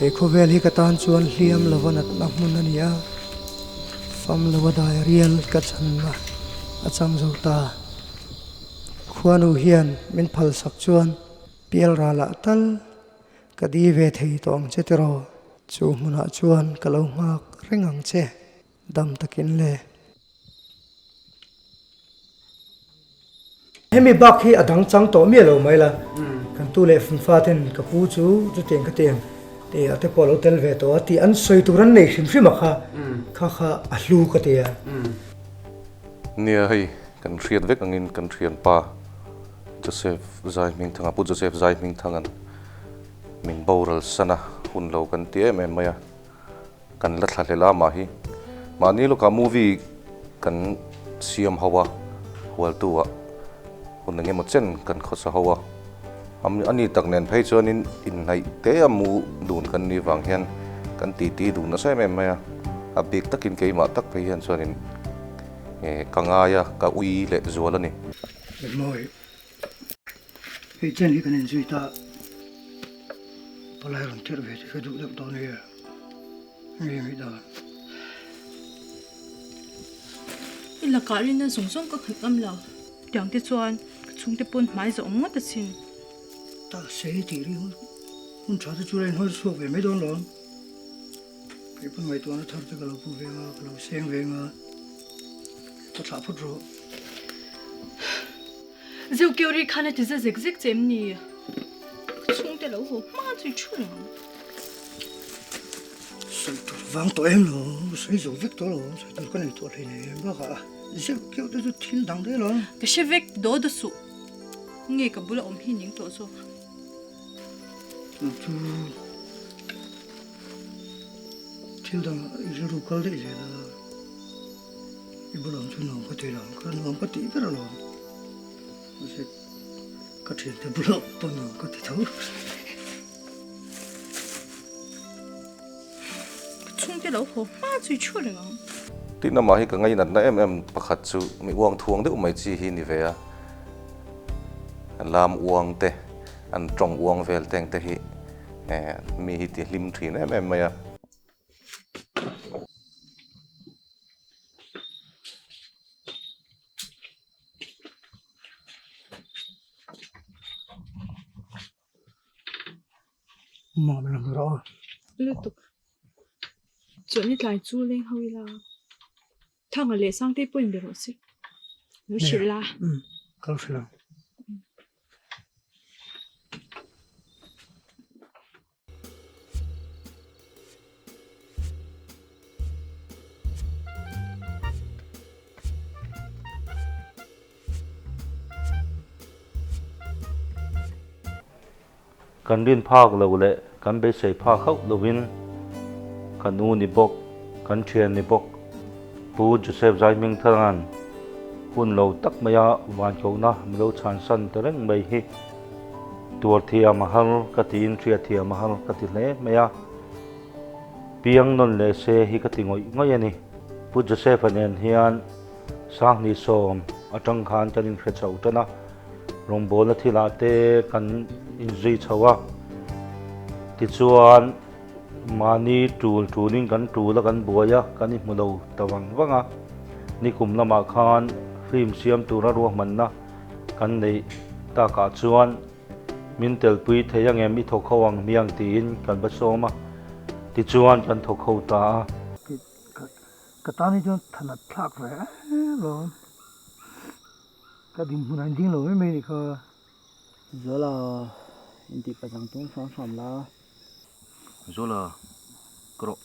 He khawvel hi ka tan chuan hliam lova natna hmun a ni a, fam lova dai rial ka channa a chang zo ta. Khuanu hian min phalsak chuan pial ralah tal ka di ve thei tawh ang che tiraw? Chu hmunah chuan ka lo nghak reng ang che. Dam takin le. Hemi bak hi a dang chang tawh miah lo mai la, kan tu leh funfa ten ka pu chu chutiang ka tiang tih ah te pawh a lo tel ve tawh a tih an sawi tur an nei hrim hrim a kha, kha kha a hlu ka ti a. Nia hei kan hriat vek angin kan thianpa Joseph Zaihmingthanga, Pu Joseph Zaihmingthanga'n min boral san a hun lo kan ti em em mai a. Kan la thla hlel a mah hi mahni lawkah movie kan siam ho a, hualtu ah hun eng emaw chen kan khawsa ho a, a ni tak nen phei chuanin inhnaih te a mu dun kan nih vang hian kan titi dun nasa em em mai a, a bik takin keimah tak phei hian chuanin ka ngai a, ka ui leh zual a ni. Mawi, hei chen hi kan inzui ta. Palai rawn tirh ve te ka duh deuh tawh nia, nge nge dan. I lakah rinna zawng zawng ka khat ngam lo, tiang te chuan ka chhungte pawn hmai zawh awm ngawt asin. Ta sei tih ri hun tha te chu la inhawi chhuak ve mai dawn lo. Kei pawn ngaihtuahna thar te ka lo pu ve anga, ka lo seng ve anga, ka thlah phawt rawh. Zeu keu ri khan a ti za zek zek che em ni? Ka chhungte lo haw hma chu i thu reng ang. Sawi tur vang tawh em lo, sawi zo vek tawh lo, sawi tur ka nei tawh hlei nei em bakah zeu keu te chu thil dang daih lo. Ka hre vek daw daw suh, nge ka bula awm hi ning tawh zawk. Chu chu thil dang i rilru kal daih zel a. I bulam chu nuam ka ti lo, ka nuam ka tih ber alawm. Mahse ka thiante bulah pawh nuam ka ti tho. Ka chhungte lo haw hma chu i thu reng ang. Tin amah hi ka ngainatna em em pakhat chu mi uang thuang deuh mai chi hi ni ve a, lam uang te, an tawng uang vel teng te hi mi hi ti hlim thin em em mai a. Lutuk. Chuan i tlai chu leng ho ila. Thanga leh Sangtei pawhin be rawh se. Lo hrilh la. Ka lo hrilh ang. Kan rin phak lo leh kan beisei phak hauh lovin kan u ni bawk, kan thian ni bawk Pu Joseph Zaihmingthanga'n hun lo tak maia vankohna milo chhansan ta reng mai hi Tuar thiam a har ka tiin hriat thiam a har ka ti hle mai a, piang nawn leh se hi ka ti ngawih ngawih a ni. Pu Joseph-a nen hian Sanghnih sawm atang khan kan inhre chho tan a, rawngbawlna thilah te kan inzui chho a, tichuan mahni tul tulin kan tul a, kan buai a, kan inhmu lo ta vang vang a, nikum lamah khan film siam tura ruahmanna Kan neih takah chuan min telpui thei angem i thawk ho ang hmiang tiin kan va sawm a, tichuan kan thawk ho ta a. Ka tan hi chuan thanat thlak ve em lo, ka dinhmun a inding lo mai mai nih kha. Zola, intih pachang tum hram hram la. Zola, ka rawh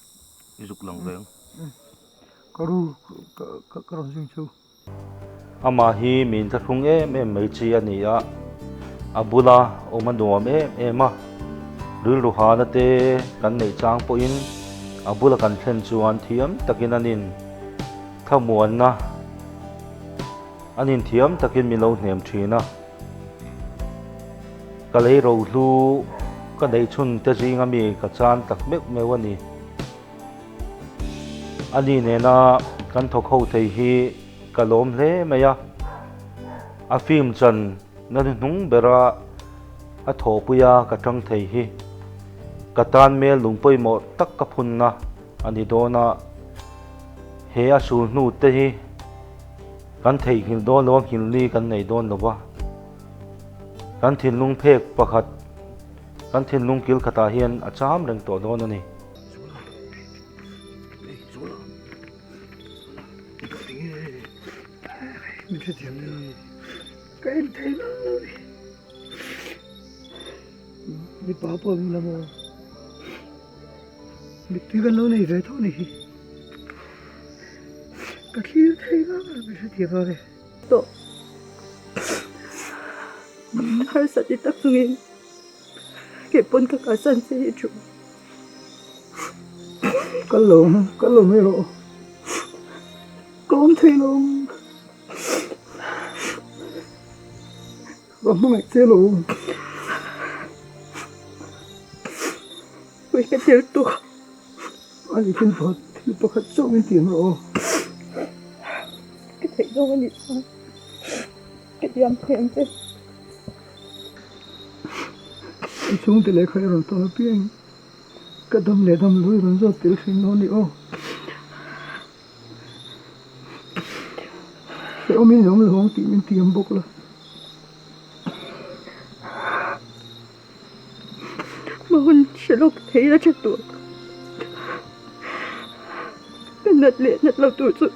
i zuk lang ve ang. Ka ru, ka rawn zing chu. Amah hi mi inthlahrung em em mai chi a ni a, a bula awm a nuam em em a, rilru hana te kan neih chang pawhin a bula kan thlen chuan thiam takin an in thlamuanna an in thiam takin min lo hnem thin a. Ka lei rohlu ka neih chhun te zinga mi ka chan tak meuh meuh a ni. A ni nena kan thawk ho thei hi ka lawm hle mai a, a film chan na hnuhnung bera a thawhpuia ka tang thei hi. Ka tan mel lung pawimawh tak ka phunna a ni dawn a, he a sul hnu te hi kan theihnghilh dawn lo a, nghilh ni kan nei dawn lo va. Kan thinlung phek pakhat, kan thinlung kil khatah hian a cham reng tawh dawn a ni. Ka en thei lo lo ni. Mipa pawh ni la maw? Mittui kan lo nei ve tho ni hi. Ka thlir thei ngang lo mi hrethiam lo ni. Tawh. Harsa ti tak chungin kei pawn ka kalsan che hi thu. Kal lo, kal lo mai rawh. Ka awm thei lo. Ka hmangaih che lo. Ui ka thil tu. Ani thil pakhat thil pakhat chauh min ti ang rawh aw. Ka theih zawng a nih chuan ka diam thei ang che. I chhungte lehkha i rawn tawn apiang ka dam leh dam lo i rawn zawt tel thin dawn a ni aw. Hrehawmin i awm lo ang tih min ti ang bawk la. Ma hun hre lawk thei la tha tur. Ka nat leh nat lo tur chu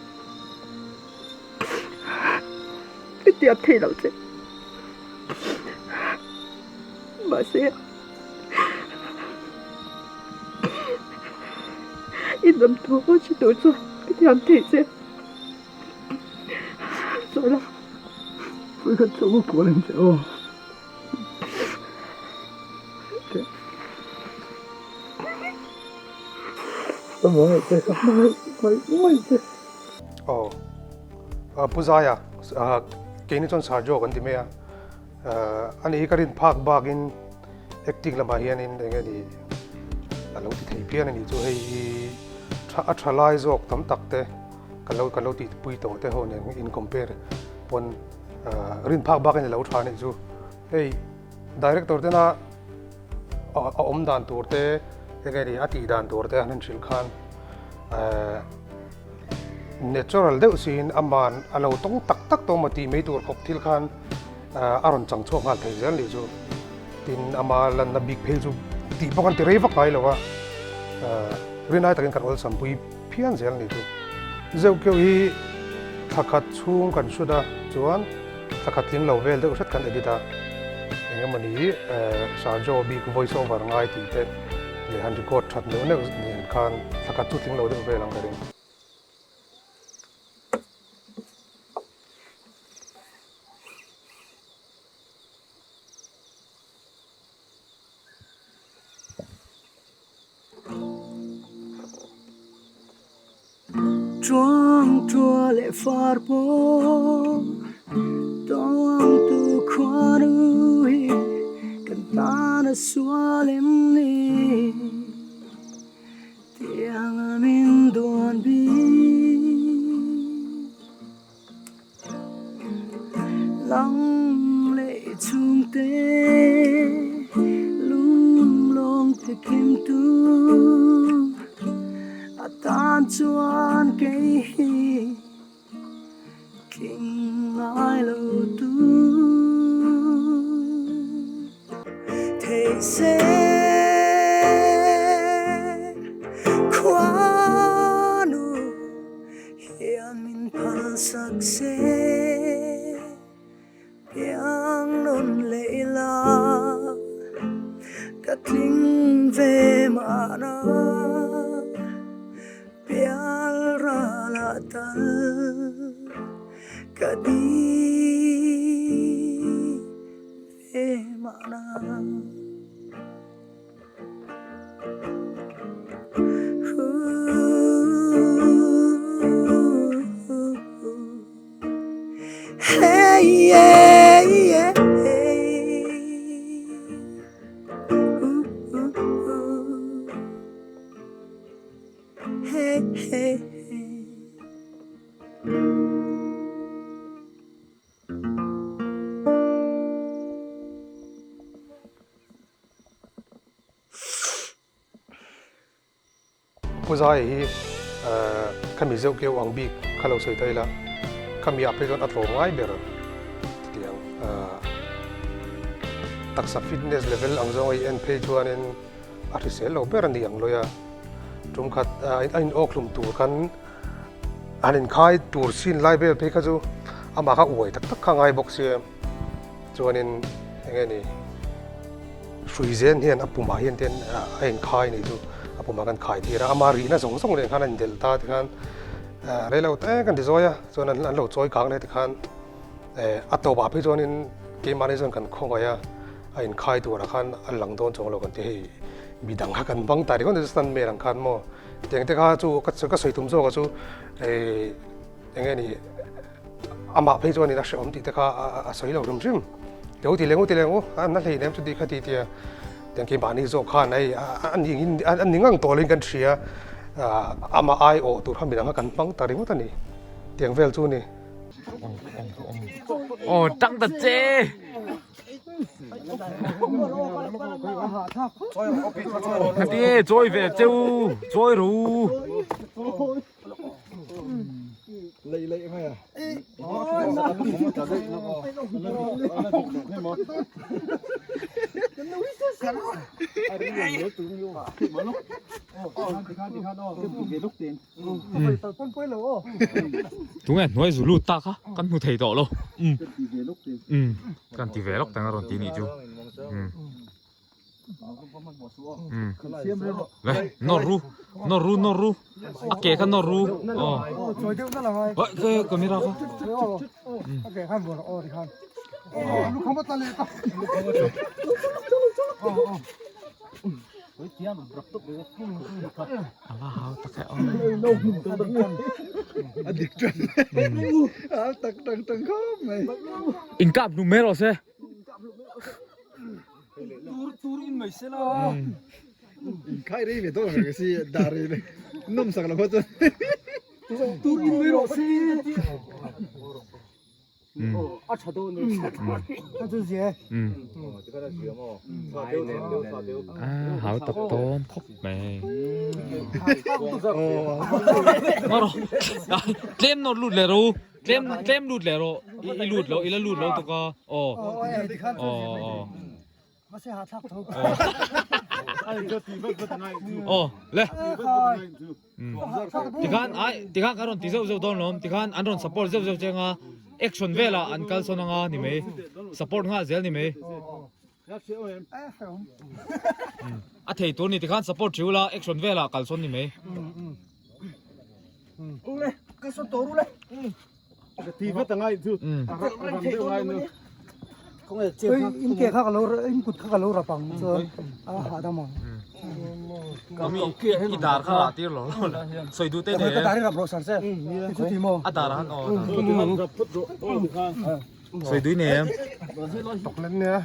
ka tiam thei lo che. Mahse. I dam tawh a che tur chuan ka thiam thei che. Sawi la. Pui khat chauh ka kual ang che aw. Ka hmangaih che, ka hmangaih hmangaih hmangaih che. Aw. Pu Zaia, keini chuan Sarjo kan ti mai a. Ani hi ka rin phak bakin acting lamah hianin eng nge ni a lo ti thei phian a nih chu hei hi a tha lai zawk tam tak te kan lo kan lo tih pui tawh te ho nen in compare pawn rin phak bakin a lo tha a nih chu hei director tena a awm dan tur te eng nge ni a tih dan tur te an han hrilh khan Natural deuh siin aman a lo tawng tak tak tawh maw tih mai tur khawp thil khan a rawn chang chhuak nghal thei zel nih chu. Tin ama lanna bik phei chu tih pawh kan ti rei vak ngai lo a, rinai takin kan awlsam pui phian zel nih chu. Zeuh keuh hi thla khat chhung kan hrut a, chuan thla khat tling lo vel deuh hret kan edit a, eng emawni Sarjo bik voice over ngai tih te leh han record that neuh neuh nen khan thla khat chu tling lo deuh vel ang ka ring. Chuang tua leh far pawh tawng tu khuanu hi kan tan a sual em ni tiang a min duan bik Lang leh chhungte lunglawng te kim tu a tan chuan kei hi tling ngai lo tu thei se khuanu Hian min phal sak se, piang nawn leh ila, ka tling ve mahna, pial ral ah tal ka di ve mahna. Pu Zaia hi khami zeuh keuh ang bik kha lo sawi ta ila, khami ah phei chuan a tlawm ngai ber ti ang. Taksa fitness level ang zawng a i en phei chuanin a hrisel lo ber a ni ang lawi a. Tum khat a in awk hlum tur khan han inkhai tur sin lai vel phei kha chu amah kha uai tak tak kha ngai bawk sia. Chuanin eng nge ni hrui zen hian a pumah hian te a inkhai a nih chu a pumah kan khai tir a, ama rihna zawng zawng leh khan a indelh ta tikhan rei lo te kan ti zawi a, chuan an lo chawi kang leh tikhan a tawpah phei chuanin keimahni chuan kan khawngaih a, a inkhai turah khan a lang dawn chuang lo kan ti hei midang kha kan bang ta ringawt a stunt man ang khan maw tiang te kha chu ka sawi tum zawk a chu eng nge ni. Amah phei chuanin a hrehawm tih te kha a sawi lo hrim hrim. Teu ti leng u ti leng u, an na hlei nem chuti kha ti tia. Tiang keimahni zawk khan hei a ning a ning ang tawlin kan hria. Amah ai awh tur kha midang kha kan hmang ta ringawt a ni. Tiang vel chu ni. Aw tang ta che. Ati chawi ve cheu chawi ru. Tunge hnuai zu lut ta kha kan hmu thei tawh lo kan ti ve lawk tang a rawn ti nih chu. Le nawr ru nawr ru nawr ru a ke kha nawr ru aw oi ke camera kha a ke khan bual aw ti khan lu kham ta le ta ava hau tak e aw a dik tran a tak tang tang khawp mai in kap nu mai rawh se Tur tur in mai se la. In khai rei ve dawn ang si dar rei le. Nawm sak lo chuan. Tur in mai rawh se. A tha dawn e. A chu zia. A hau tak tawn khawp mai. Tlem nawr lut leh ro. Tlem tlem lut leh rawh i lut lo i la lut lo tuk a aw aw aw aw le tikhan ai tikhan ka rawn ti zeuh zeuh dawn lawm tikhan an rawn support zeuh zeuh cheng a action velah an kal sawn anga ni mai support nghal zel ni mai a thei tur ni tikhan support thiu la action velah kal sawn ni mai. Ule ka sawn tawh ru le. Ti vat a ngai chu. Ram deuh ngai nu. In ke kha ka lo in kut kha ka lo rap ang chuan a hahdam ang. I dar kha lah tir lo lo la. Sawi duh te ne. Ka dar hi rap rawh sar che. Chu ti maw? A dar han aw. Sawi dui nei em? Tok len nia.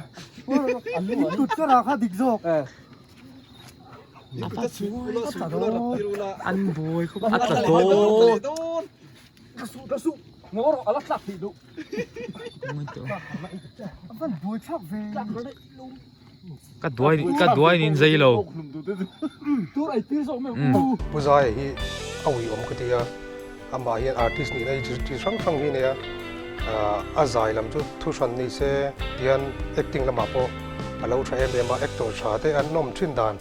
In kut ka rah kha dik zawk. An buai khawp a tla dawn. Ka su ka su ngaw rawh ala tlak theih duh. A van buai thlak ve. Ka duai ka duai nin zei lo. Tur ai tir zawk mai. Pu Zaia hi a uiawm ka ti a, amah hian artist nihna hi chi hrang hrang hi a nei a, a zai lam chu thu hran ni se tihian acting lamah pawh a lo tha em em a, actor tha te an awm thin dan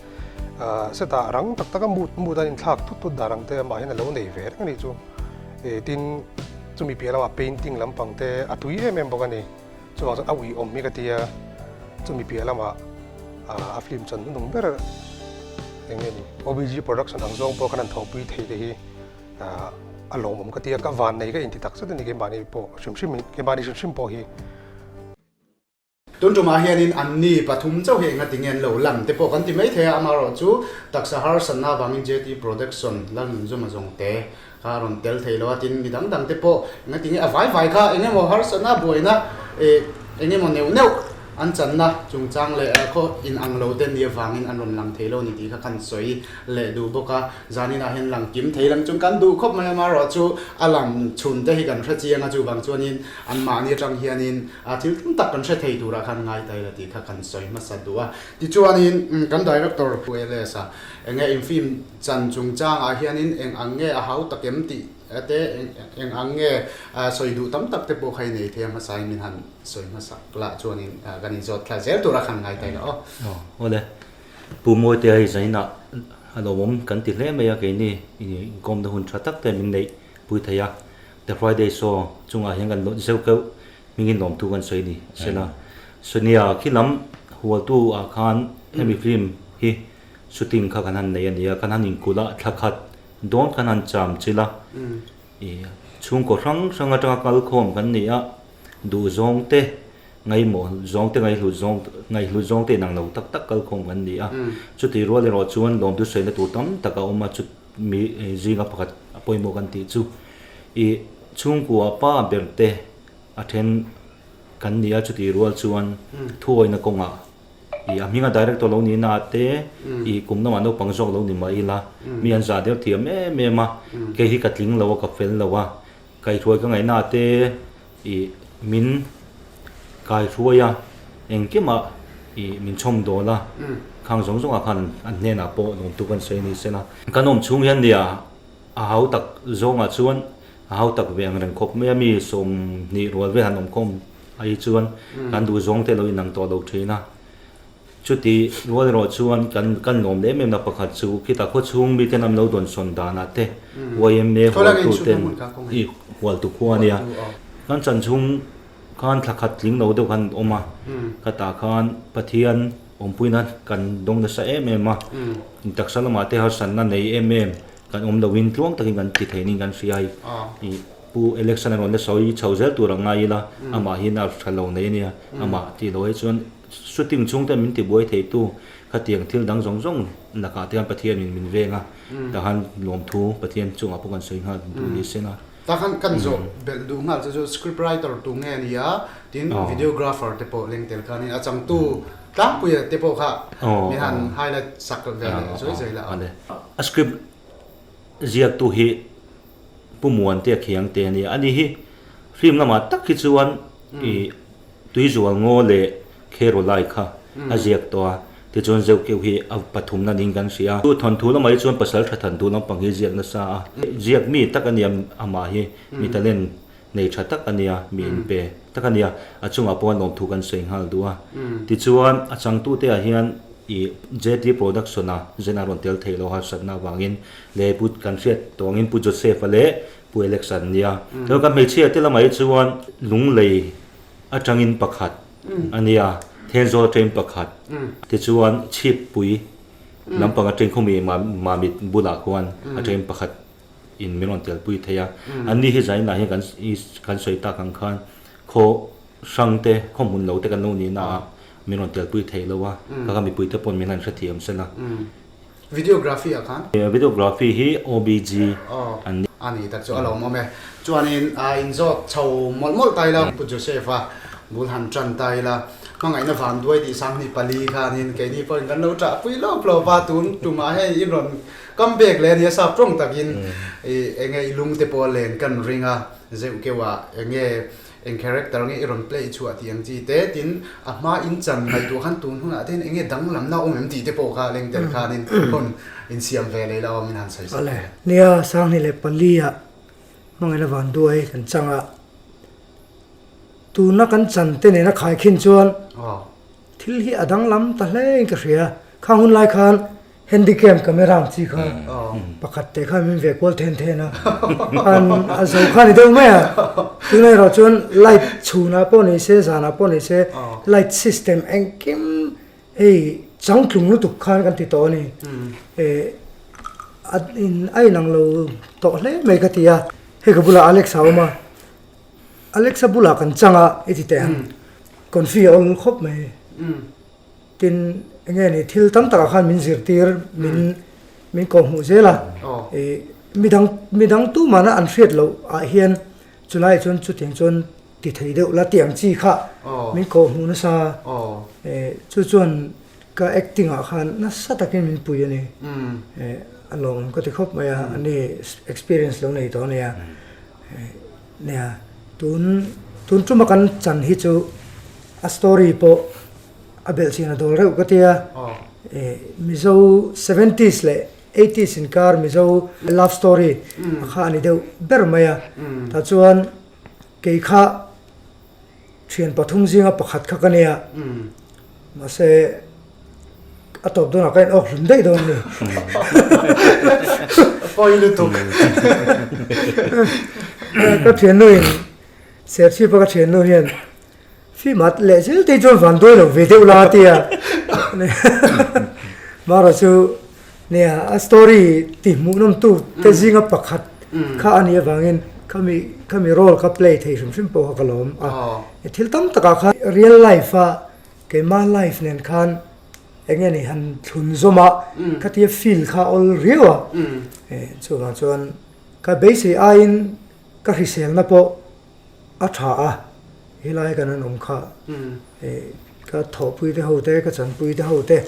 setah rang tak taka mood mood an inthlak thut thut dan ang te amah hian a lo nei ve reng a nih chu. Tin, chumi piah lamah painting lampang te a tui em em bawk a ni. Chuvang chuan a uiawm hi ka ti a, chumi piah lamah a film chan hnung ber eng nge ni OBG production ang zawng pawh khan an thawhpui thei te hi a lawmawm ka ti a, ka vannei ka inti tak zet a ni keimahni pawh hrim hrim keimahni hrim hrim pawh hi. Tun tumah hianin anni pathum chauh hi enga tinge an lo lan te pawh kan ti mai thei a, amaherawhchu taksa harsatna avangin JT Production Lalnunzuma zawngte kha a rawn tel thei lo a, tin mi dang dang te pawh enga tinge a vai vai kha eng emaw harsatna buaina eng emaw neuh neuh An channa chungchang leh khaw inang lo te ni avangin an rawn lang thei lo ni tih kha kan sawi leh duh bawk a. Zaninah hian lang kim thei lang chung kan duh khawp mai a, amaherawhchu a lang chhun te hi kan hre chiang a, chuvang chuanin anmahni atang hianin thil tam tak kan hre thei turah khan ngai ta ila tih kha kan sawi hmasa duh a. Tichuanin kan director Pu Elias-a enge in film chan chungchangah hianin eng ang nge a hau tak em tih te eng ang nge sawi duh tam tak te pawh kha i nei thei a hmasain min han sawi hmasak lah chuanin kan inzawt thla zel tura khan ngai ta ila aw. Awle. Pu Mawite hei zainah a lawmawm kan ti hle mai a, keini inkawmna hun tha tak te min neih pui thei a, The Friday Show chungah hian kan zeuh keuh hmingin lawmthu kan sawi ni sela. Sonia khi lam hualtu ah khan hemi film hi shooting kha kan han nei a ni a, kan han inkulh a, thla khat dawn kan han cham chil a, chhungkaw hrang hrang atanga kal khawm kan ni a, duhzawng te Ngaihmawh zawng te ngaihhlut zawng ngaihhlut zawng te inang lo tak tak kalkhawm kan ni a. Chutih rual erawh chuan lawmtu sawina tur tam tak a awm a, chu mi zinga pakhat a pawimawh kan tih chu i chhungkua pa ber te a then kan ni a, chutih rual chuan thuawina kawngah i a hminga director lo nihna ah te i kum lamah naupang zawk lo ni mah ila mi an zah deuh thiam em em a, kei hi ka tling lo a ka fel lo a, kaihhruai ka ngaihna ah te I min kaihruai a, engkimah i min chhawm dawl a, khang zawng zawngah khan an hnenah pawh lawmtu kan sawi a ni sela. Kan awm chhung hian nia a hau tak zawngah chuan a hau tak ve ang reng khawp mai a, mi 20 rual vel han awm khawm ai chuan kan duh zawng te lo inang tawh lo thin a. Chuti rual erawh chuan kan kan lawm lem em na pakhat chu khitah khawchhung miten an lo dawnsawn danah te YMA hualtu ten i hualtu khua a nia. Kan chan chhung khan thla khat tling lo deuh khan awm a, khatah khan Pathian awmpuina kan dawng nasa em em a, taksa lamah te harsatna nei em em kan awm loin tluang takin kan ti thei niin kan hria a, i Pu Election a rawn la sawi chho zel tur a ngai ila amah hi a tha lo nei a nia, amah tih loh hi chuan Shooting chhungte min tibuai theitu khatiang thil dang zawng zawng lakah te khan Pathianin min veng a, tah khan lawmthu Pathian chungah pawh kan sawi nghal duh ni se na. Tah khan kan zawh belh duh nghal chu chu script writer tu nge a ni a, tin videographer te pawh leng tel khanin a changtu tlangpuia te pawh kha min han highlight sak ve leh zuai zuai la. A script ziaktu hi Pu Muantea Khiangte a ni a, ani hi film lamah tak hi chuan i Tuizual ngaw leh Kherolai kha a ziak tawh a, tichuan Zeuhkeuh hi a pathumna niin kan hria a. Chu thawnthu lamah hi chuan pasal tha thanthu lampang hi ziak nasa a, ziak mi tak a nia amah hi mi talent nei tha tak a nia, mi inpe tak a nia, a chungah pawh an lawmthu kan sawi nghal duh a. Tichuan a changtute ah hian i JT Production-a zen a rawn tel theih loh harsatna avangin leh Pu kan hriat tawh angin Pu Joseph-a leh Pu Alex an nia. Chuan kan hmeichhia te lamah hi chuan Lunglei atangin pakhat a nia, Thenzawl atangin pakhat, tichuan Chhippui lampang atangin khawmi Mamit bulah khuan atangin pakhat in min rawn telpui thei a. Anni hi zainah hian kan kan sawi tak ang khan khaw hrang te, khaw hmun lo te kan lo nihna ah min rawn telpui thei lo a, kha kha mipui te pawn min han hrethiam sela. Videography ah khan? Videography hi OBG an ni. A ni tak chu a lawmawm e. Chuanin a inzawt chho mawlh mawlh ta ila Pu Joseph-a bul han tan ta ila hmangaihna vanduai tih 24 khanin keini pawhin kan lo ṭahpui lawp lawp a, tun tumah hei i rawn come back leh a nia sap tawng takin i enge i lungte pawh a len kan ring a, zeuh keuh ah enge Eng character nge i rawn play chhuah tih ang chi te, tin a hma in chan ngaihtuah khan tun hunah te hian eng nge danglamna awm em tih te pawh kha leng tel khanin hun insiam ve leh ila awm in han sawi sak. Awle, nia 24 ah hmangaihna vanduai kan chang a, tuna kan chan te nena khaikhin chuan thil hi a danglam ta hle in ka hria, khang hun lai khan Handycam camera ang chi kha pakhat te khan min ve kual then then a, khan a zo kha ni deuh mai a, tunah erawh chuan light chhunah pawh ni se zanah pawh ni se light system engkim hei changtlung lutuk khan kan ti tawh a ni, eh a in a inang lo tawh hle mai ka ti a, hei ka bulah Alex a awm a, Alex a bulah kan chang a i ti teh ang, confi a awl khawp mai. Tin, enge ni thil tam takah khan min zirtir, min min kawhhmuh zel a. Ih midang midang tumahna an hriat loh ah hian chulaiah chuan chutiang chuan. ti thei deuh la tih ang chi kha min kawh hmuh nasa chu chuan ka acting ah khan nasa takin min pui a ni a lawmawm ka ti khawp mai a ani experience lo nei tawh a nia nia tun tun tuma kan chan hi chu a story pawh a belh chian a dawl reuh ka tia Mizo seventies leh eighties inkar Mizo love story a kha a ni deuh ber mai a tah chuan Kei kha thian pathum zinga pakhat kha ka nia, mahse a tawp dawnah ka inawk hlum daih dawn a ni. Pawi lutuk. Ka thiannu in Serchhip a ka thiannu hian Fima leh zel te chuan van dawi lo ve deuh la a ti a. Mara chu nia a story ti hmuhnawm tu te zinga pakhat kha a nih avangin khami khami role kha play thei hrim hrim pawh kha ka lawm a. Thil tam takah khan real life a keima life nen khan eng nge ni han thlun zawm a khatia feel kha a awl riau a. Chuvang chuan ka beisei aiin ka hriselna pawh A tha a, helai kan an awm kha ka thawhpui te ho te, ka chanpui te ho te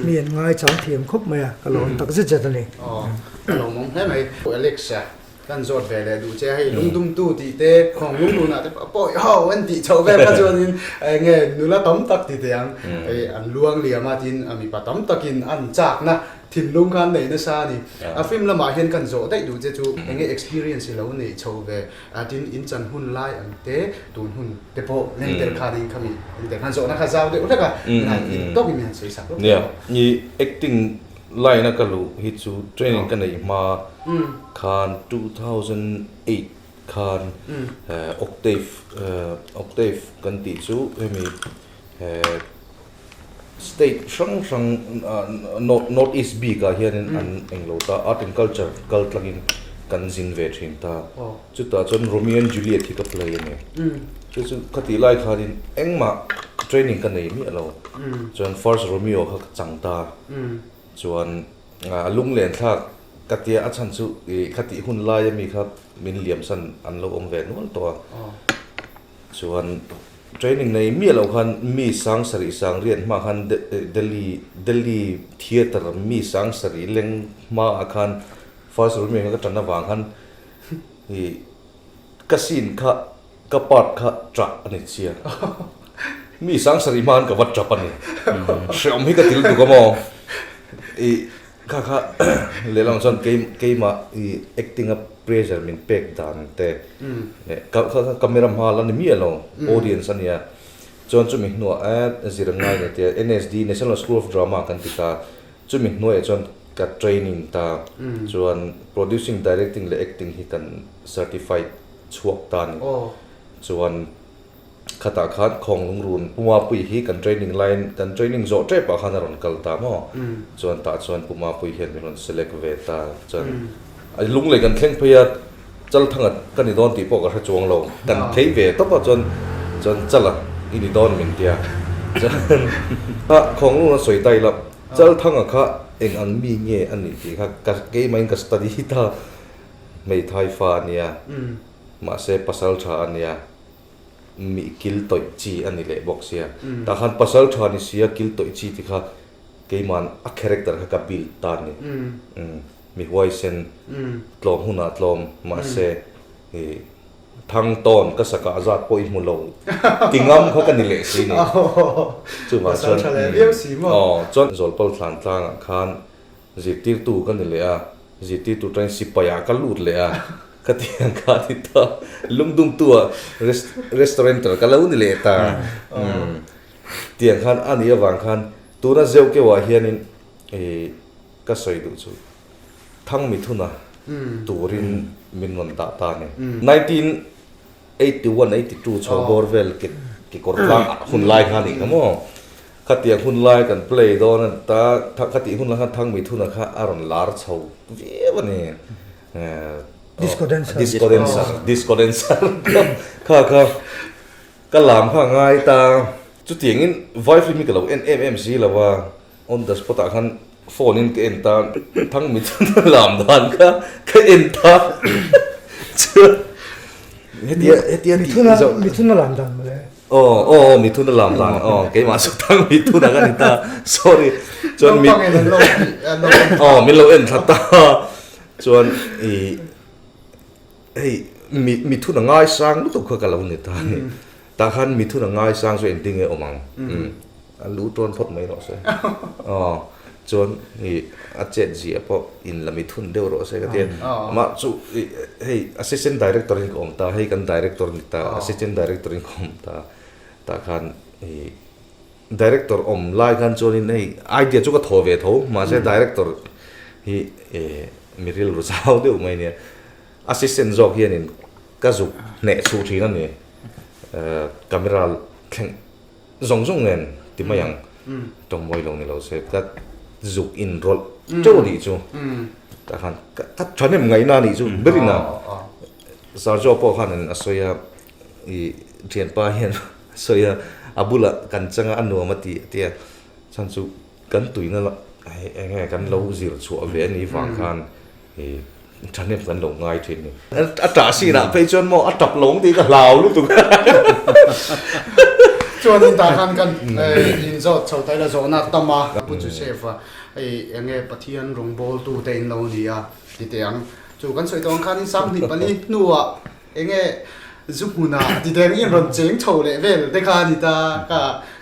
mi an ngai chang thiam khawp mai a, ka lawm tak zet zet a ni. Aw, ka lawmawm hle mai. Pu Alex a, kan zawt ve leh duh che a, hei lungdumtu tih te, khawng lunglunah te pawh pawi ho an tih chhoh vel kha chuanin eng nge nula tam tak ti teh ang, hei an luang liam a tin a mipa tam takin an chakna thinlung kha an nei nasa a ni. A film lamah hian kan zawh daih duh che chu eng nge experience i lo neih chhoh ve Tin, in chan hun lai ang te, tun hun te pawh leng tel khan in khami leng tel khan zawhna kha zau deuh hlek a, min han in tawkin min han sawi sak lawk Nia, i acting line a ka luh hi chu training ka neih hma khan 2008 khan octave octave kan tih chu hemi State hrang hrang North East bik ah hianin an englo ta, art and culture kal tlangin kan zin ve thin ta. Chutah chuan Romeo and Juliet hi ka play a ni. Chu chu khatih lai khanin engmah training ka nei miah lo. Chuan first Romeo kha ka chang ta. Chuan a lunglen thlak ka tia a chhan chu ih khatih hun lai ami kha min liamsan an lo awm ve nual tawh a. Chuan training nei miah loh khan mi sang sarih sang riat hma khan Delhi Delhi theatre mi sang sarih leng hma ah khan first room ah khan ka tan avang khan ih ka scene kha ka part kha tah a ni chiang mi sang sarih hma khan ka va tap a ni hreawm hi ka til tuk a maw ih Kha kha lehlam chuan kei keimah i acting a pressure min pek dan te leh kha kha camera hma la ni miah lo audience a nia chuan chumi hnuah e zir ngai ni tia NSD National School of Drama kan ti ta chumi hnuaiah chuan ka training ta chuan producing directing leh acting hi kan certified chhuak ta a ni chuan Khatah khan khawng lungrun Pumapui hi kan training laiin kan training zawh tep ah khan a rawn kal ta maw? Chuan tah chuan Pumapui hian min rawn select ve ta chuan a lunglei kan thleng phei a Chalthanga ka ni dawn tih pawh ka hre chuang lo kan phei ve tawp a chuan chuan Chala i ni dawn min tia chuan kha khawng lungrun a sawi ta ila Chalthanga kha eng ang mi nge a nih tih kha ka keimah in ka study ta hmeithai fa a nia mahse pasal tha a nia. Mi kil tawih chi a ni leh bawk sia. Tah khan pasal tha ni sia kil tawih chi ti kha keiman a character kha ka build ta a ni. Mi huaisen tlawm hunah tlawm mahse ih thang tawn ka sakah zat pawh i hmu lo ti ngam kha ka ni leh si ni. Chuvang chuan aw chuan Zawlpal thlan tlangah khan zirtirtu ka ni leh a, zirtirtu atangin sipai ah ka lut leh a. Ka ti ang kha ti ta lungdumtu ah restauranter ka lo ni leh ta tiang khan a nih avang khan tuna zeuh keuh ah hianin ih ka sawi duh chu thang mithuna turin min rawn dah ta a ni. 1981 82 chho bawr vel kekawr tlang hun lai kha a nih kha maw khatiang hun lai kan play dawn a ni ta khatih hun lai khan thang mithuna kha a rawn lar chho viau a ni. Disco dancer. Disco dancer. Disco dancer. Kha kha ka lam kha ngai ta. Chutiangin vai film hi ka lo en em em si lo a, on the spot ah khan phone in ka en ta, thang mi chuan lam dan kha ka en ta. Chuan Hetia hetia tih Mithuna mithuna lam dan mawle. Aw aw aw mithuna lam dan aw keimah chu tang mithuna ka ni ta sorry chuan mi Naupangin an lo an lo en aw min lo en thla ta chuan i hei mi mithuna ngaisang lutuk kha ka lo ni ta ni tah khan mithuna ngaisang chu engtin nge awm ang a lu tawn phawt mai rawh se aw chuan i a chet zia pawh in la mithun deuh rawh se ka ti a amah chu i hei assistant director in ka awm ta hei kan director ni ta assistant director in ka awm ta tah khan i Director awm lai khan chuanin hei idea chu ka thaw ve tho mahse director hi mi rilru zau deuh mai nia assistant zawk hianin ka zuk hneh chhuh thin a ni camera thleng zawng zawng nen ti mai ang tawng mawi lo ni lo se ka zuk inrawlh teuh a nih chu tah khan ka thahnem ngaihna a nih chu berin a Sergio pawh khanin a sawi a i thianpa hian a sawi a, a bulah kan chang a, a nuam a ti a tia, chhan chu kan tuina la hei eng nge kan lo zir chhuah ve a nih vang khan i thahnem kan lo ngai thin a ni. A tah sinah phei chuan maw a tap lo ang tih ka hlau lutuk a. Chuanin tah khan kan inzawt chho ta ila zawhna tam a, Pu Joseph-a hei eng nge Pathian rawngbawltute in lo ni a ti teh ang. Chu kan sawi tawh ang khanin 25 hnuah Enge zu hmunah ti deng in rawn cheng chho leh vel te kha a ni ta, ka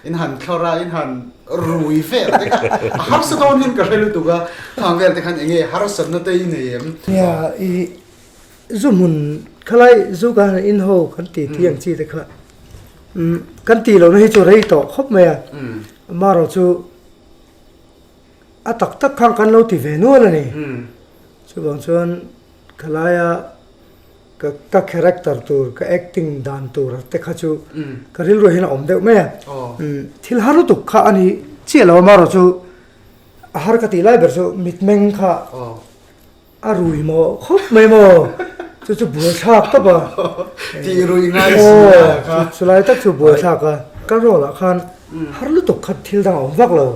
in han thlawr a, in han rui vel te kha a harsa dawn hian ka hre lutuk a, khang vel te khan enge harsatna te i nei em? Nia, i zu hmun khalai zu kan han in ho kan ti tih ang chi te kha kan tih lohna hi chu rei tawh khawp mai a, amaherawh chu a tak tak khan kan lo ti ve nual a ni, chuvang chuan khalaia Ka ka character tur, ka acting dan tur te kha chu ka rilru hian a awm deuh mai a. Thil har lutuk kha a ni chiah lo a, amaherawh chu a har ka tih lai ber chu mitmeng kha a rui maw khawp mai maw, chu chu buaithlak tawp a. Tih rui ngai si a kha. Chu lai tak chu buaithlak a. Ka role ah khan har lutuk kha thil dang a awm vak lo.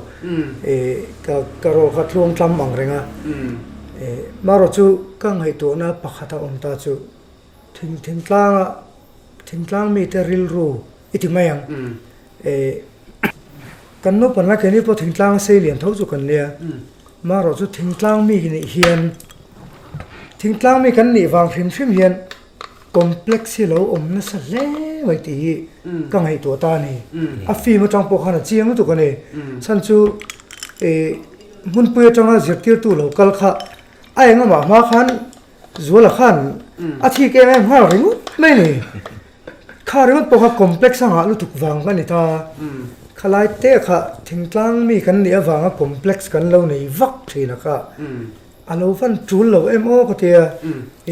Ka ka role kha tluang tlam ang reng a. Marawh chu ka ngaihtuahna pakhat a awm ta chu thing thingtlanga thingtlang mite rilru i ti mai ang. Kan naupang lai keini pawh thingtlanga sei lian tho chu kan nia. Marawh chu thingtlang mi nih hian thingtlang mi kan nih vang hrim hrim hian complex hi lo awm nasa hle mai tih hi ka ngaihtuah ta a ni. A film atang pawh khan a chiang lutuk a ni. Chhan chu ih hmunpui atanga zirtirtu lo kal kha a engemaw hma khan Zuala khan a thik em em nghal ringawt mai a ni. Kha ringawt pawh kha complex a nghah lutuk vang a ni ta. Khalai te kha thingtlang mi kan nih avanga complex kan lo nei vak thin a kha. A lo van tul lo em aw ka tia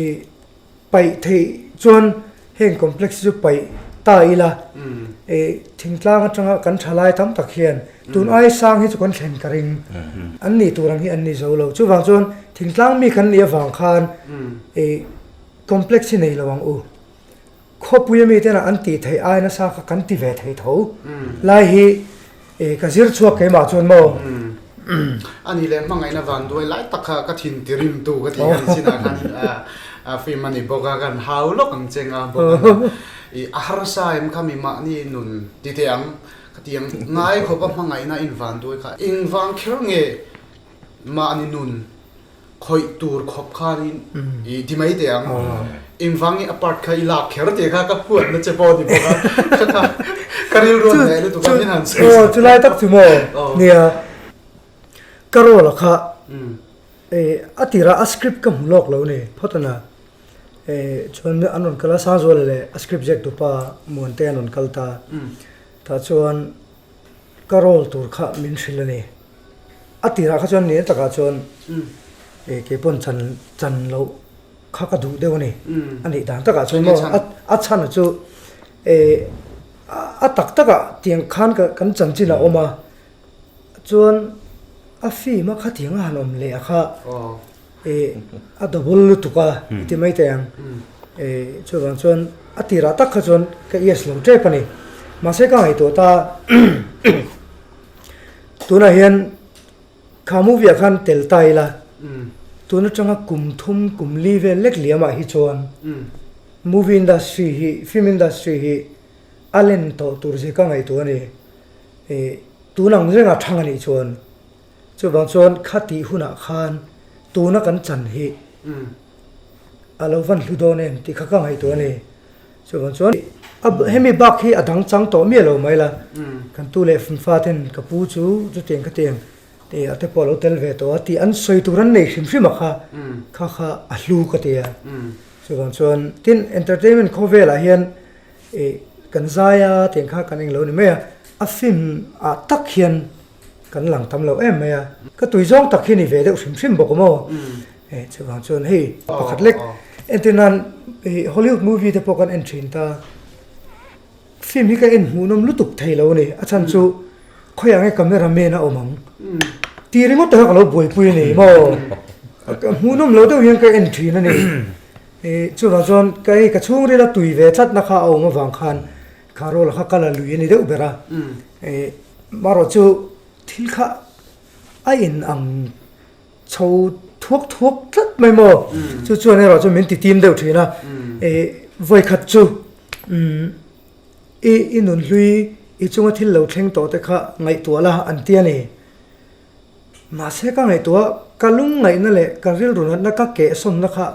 ih Paih theih chuan heng complex chu paih ta ila eh thingtlang atanga kan thalai tam tak hian tun ai sang hi chu kan thlen ka ring an nih tur ang hi an ni zo lo. Chuvang chuan thingtlang mi kan nih avang khan eh complex hi nei lo ang u. Khawpui ami tena an tih theih ai nasa kha kan ti ve thei tho lai hi eh ka zir chhuak keimah chuan maw. Ani leh hmangaihna van duai lai tak kha ka thin ti rim tu ka tih khan chinah khan film a ni bawk a kan hau lawk ang cheng a bawk a i a harsa em kha mi mahni nun ti teh ang ka ti ang ngai khawp a hmangaihna in van duai kha engvang kher nge mahni nun khawih tur khawp khanin i ti mai teh ang. Engvang i a part kha i lak kher tih kha ka huatna che pawh a ni bawk a. Kha kha ka rilru a hneh lutuk a min han sawi Aw chulai tak chu maw nia ka role a kha a tirah a script ka hmu lawk lo ni phawt a na chuan an rawn kal a Sangzuala leh a script ziak tupa Muante an rawn kal ta tah chuan Ka role tur kha min hrilh a ni. A tirah kha chuan nel takah chuan eh kei pawn chan chan loh kha ka duh deuh a ni. A nih dan takah chuan maw a chhan chu eh a tak takah tiang khan kan chanchin a awm a, chuan a film a khatiang a han awm leh a kha eh a double lutuk a i ti mai thei ang eh chuvang chuan a tirah tak kha chuan ka yes lo tep a ni mahse ka ngaihtuah ta tunah hian kha movie ah khan tel ta ila tun atanga kum thum kum li vel lek liamah hi chuan. Movie industry hi, film industry hi a len tawh tur zia ka ngaihtuah a ni. Ih tun ang renga thang a nih chuan chuvang chuan kha tih hunah khan tuna kan chan hi a lo van hlu dawn em tih kha ka ngaihtuah a ni. Chuvang chuan a hemi bak hi a dang chang tawh miah lo mai la, kan tu leh fa ten ka pu chu chutiang khatiang tih a te pawh a lo tel ve tawh a tih an sawi tur an nei hrim hrim a kha, kha kha a hlu ka ti a. Chuvang chuan tin entertainment khawvelah hian ih kan zai a tiang kha kan englo ni mai a, a film ah tak hian kan lang tam lo em mai a, ka tui zawng tak hi ni ve deuh hrim hrim bawk a maw? Chuvang chuan hei pakhat lek entir nan Hollywood movie te pawh kan en thin ta, film hi ka en hmuhnawm lutuk thei lo a ni, a chhan chu khawiah nge camera man a awm ang tih ringawt te kha ka lo buaipui a ni maw? Hmuhnawm lo deuh hian ka en thin a ni, chuvang chuan ka hei ka chhungril a tui ve tlatna kha a awm avang khan Kha role kha ka la lui a ni deuh ber a, marawh chu thil kha a in ang chho thuak thuak tlat mai maw, chu chuan erawh chu min ti tim deuh thin a, vawikhat chu i i nunhlui i chunga thil lo thleng tawh te kha ngaihtuah la an ti a ni. Mahse ka ngaihtuah ka lungngaihna leh ka rilru natna ka kehsawnna kha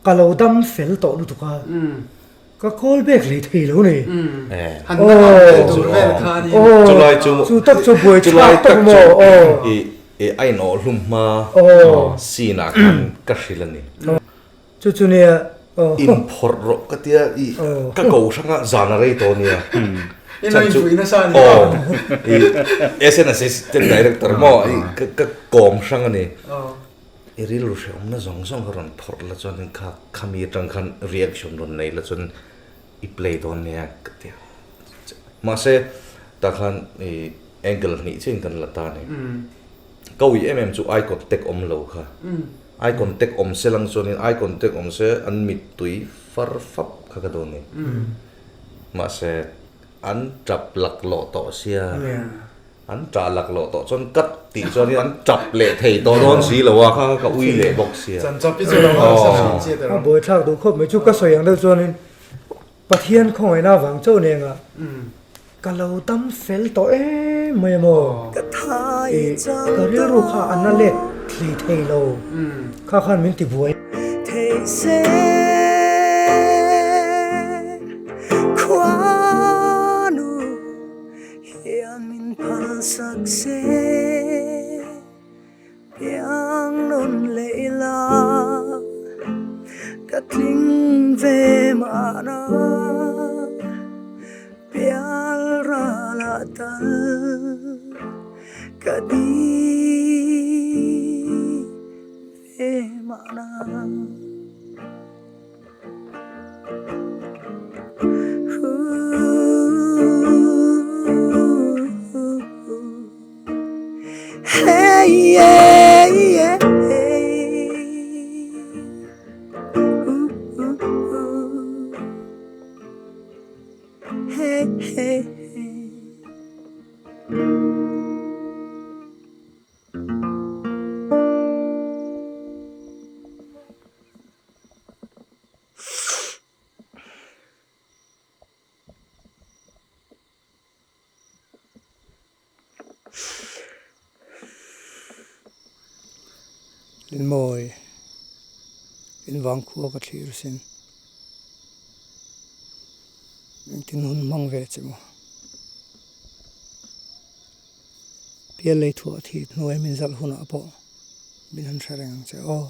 ka lo dam fel tawh lutuk a. Ka call back hlei thei lo ni. Chulai chu Chu tak chu buai thlak tak maw aw. I a in awh hlum hma scene ah khan ka hrilh a ni. Chu chu nia aw. In phawrh rawh ka tia i ka ko hrang a zan a rei tawh nia. In lo infuih nasa a ni. Aw i SN assistant director maw i ka kawm hrang a ni. I rilru hrehawmna zawng zawng kha rawn phawrh la chuan kha khami atang khan reaction rawn nei la chuan i play dawn nia ka ti a. Mahse tah khan i angle hnih chiah in kan la ta a ni. Ka ui em em chu eye contact awm lo kha. Eye contact awm se lang chuanin eye contact awm se an mittui far fap kha ka dawn a ni. Mahse an tap laklawh tawh sia. An ṭah laklawh tawh chuan cut tih chuanin an ṭap leh thei tawh dawn si lo a, kha ka ui leh bawk sia. Chan chap hi chu lo harsa hrim chiat erawh. A buaithlak duh khawp mai chu ka sawi ang deuh chuanin Pathian khawngaihna avang chauh nengah ka lo dam fel tawh em mai a maw? Ih ka rilru kha a na let hlei thei lo kha khan min ti buai. Hian min phal sak se, piang nawn leh ila, ka tling ve mahna, pial ral ah tal ka di ve mahna. Inmawi in vangkhua ka thlir sin engtin hun hmang ve che maw pial lei thuah thih hnuai min zalh hunah pawh min han hre reng ang che aw.